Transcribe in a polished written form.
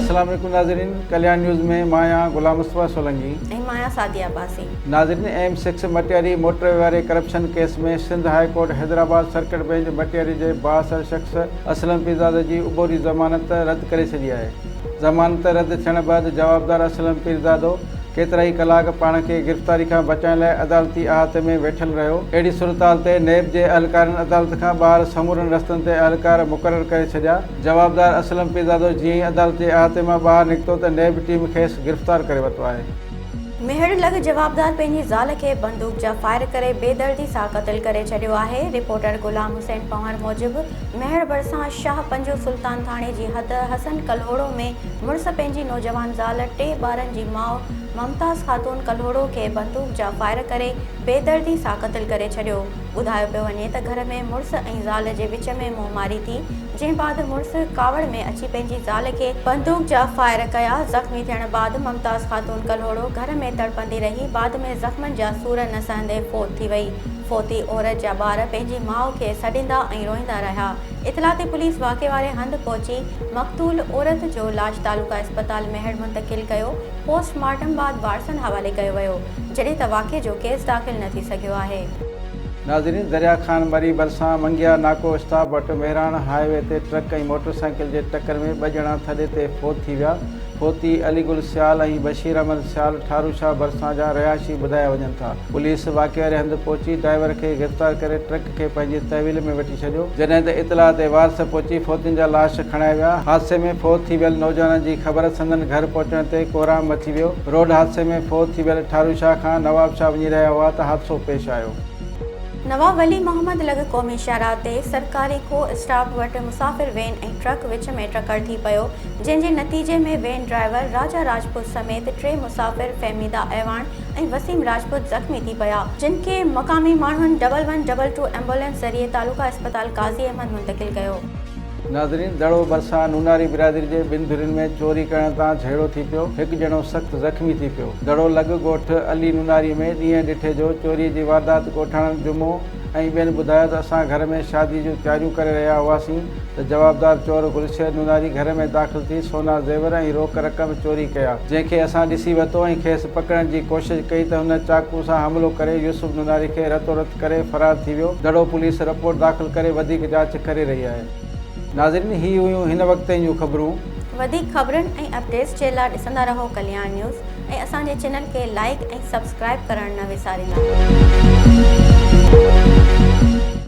السلام عليڪم ناظرين ڪلياڻ نيوز ۾ مان آهيان غلام مصطفيٰ سولنگي. ۽ مان آهيان سعديه عباسي. ناظرين ايم سڪس مٽياري موٽروي واري corruption case ۾ Sindh high court Hyderabad circuit bench Matiari جي بااثر شخص اسلم پيرزادو جي عبوري ضمانت رد ڪري ڇڏي آهي. ضمانت رد ٿيڻ بعد جوابدار اسلم پيرزادو ڪيترائي ڪلاڪ پاڻ کي گرفتاري کان بچائڻ لاء عدالتي احاطي ۾ ويٺل رهيو. اهڙي صورتحال تي نيب جي اهلڪارن عدالت کان ٻاهر سمورن رستن تي اهلڪار مقرر ڪري ڇڏيا. جوابدار اسلم پيرزادو جيئن ئي عدالت جي احاطي مان ٻاهر نڪتو ته نيب ٽيم کيس گرفتار ڪري ورتو آهي. ميهڙ لڳ جوابدار پنهنجي زال کي بندوق جا فائر ڪري بيدردي سان قتل ڪري ڇڏيو آهي. رپورٽر غلام حسين پنهور موجب ميهڙ ڀرسان شاهه پنجو سلطان ٿاڻي جي حد حسن ڪلهوڙو ۾ مڙس پنهنجي نوجوان زال ٽي ٻارن جي ماء ممتاز خاتون ڪلهوڙو کي بندوق جا فائر ڪري بيدردي سان قتل ڪري ڇڏيو. ٻڌايو پيو وڃي ته گهر ۾ مڙس ۽ زال جي وچ ۾ منهن ماري ٿي جنهن بعد مڙس ڪاوڙ ۾ اچي پنهنجي زال کي بندوق جا فائر ڪيا، زخمي ٿيڻ بعد ممتاز خاتون ڪلهوڙو گهر ۾ تڙپندي رهي بعد ۾ زخمن جا سور نه سهندي فوت ٿي وئي، فوتي عورت جا ٻار پنهنجي ماء کي سڏيندا ۽ روئيندا رهيا، اطلاع تي پوليس واقعي واري هنڌ پهچي مقتول عورت جو لاش تعلقه اسپتال ميهڙ منتقل ڪيو، پوسٽ مارٽم بعد وارثن حوالي ڪيو ويو، جڏهن ته واقعي جو ڪيس داخل نه ٿي سگهيو آهي. ناظرين دريا خان مري ڀرسان منگيا ناڪو اسٽاپ وٽ مهراڻ هاء وي تي ٽرڪ ۽ موٽر سائيڪل جي ٽڪر ۾ ٻه ڄڻا ٿڏي تي فوت ٿي ويا، فوتي علي گل سيال ۽ بشير احمد سيال ٺاروشاه ڀرسان جا رهائشي ٻڌايا وڃن ٿا. پوليس واقعي واري هنڌ پهچي ڊرائيور کي گرفتار ڪري ٽرڪ کي پنهنجي تحويل ۾ وٺي ڇڏيو، جڏهن ته اطلاع تي وارث پهچي فوتين جا لاش کڻائي ويا، حادثي ۾ فوت ٿي ويل نوجوانن جي خبر سندن گهر پهچڻ تي ڪهرام مچي ويو، روڊ حادثي ۾ فوت ٿي ويل ٺاروشاه کان نوابشاه وڃي رهيا هئا ته حادثو پيش آيو. نواب ولي محمد لڳ قومي شاهراهه تي سرڪاري کوهه اسٽاپ وٽ مسافر وين ۽ ٽرڪ وچ ۾ ٽڪر ٿي پيو، جنهن جي نتيجي ۾ وين ڊرائيور راجا راجپوت سميت ٽي مسافر فهميده اعواڻ ۽ وسيم راجپوت زخمي ٿي پيا، جن کي مقامي ماڻهن double one double two ambulance ذريعي تعلقه اسپتال قاضي احمد منتقل ڪيو. ناظرين دڙو ڀرسان نوناري برادري جي ٻن ڌرين ۾ چوري ڪرڻ تان جهيڙو ٿي پيو، هڪ ڄڻو سخت زخمي ٿي پيو. دڙو لڳ ڳوٺ علي نوناري ۾ ڏينهن ڏٺي جو چوري جي واردات ڳوٺاڻن جمعو ۽ ٻين ٻڌايو ته اسان گهر ۾ شادي جون تياريون ڪري رهيا هئاسين ته جوابدار چور گلشير نوناري گهر ۾ داخل ٿي سونا زيور ۽ روڪ رقم چوري ڪيا، جنهن کي اسان ڏسي ورتو ۽ کيس پڪڙڻ جي ڪوشش ڪئي ته هن چاقو سان حملو ڪري يوسف نوناري کي رتو رت ڪري فرار ٿي ويو، دڙو پوليس رپورٽ داخل ڪري وڌيڪ جاچ ڪري رهي آهي. ناظرين هي هيون هن وقت تائين جون خبرون. وڌيڪ خبرن ۽ اپڊيٽس جي لا ڏسندا رهو ڪلياڻ نيوز ۽ اسان جي چينل کي لائيڪ ۽ سبسڪرائيب ڪرڻ نه وساريندا.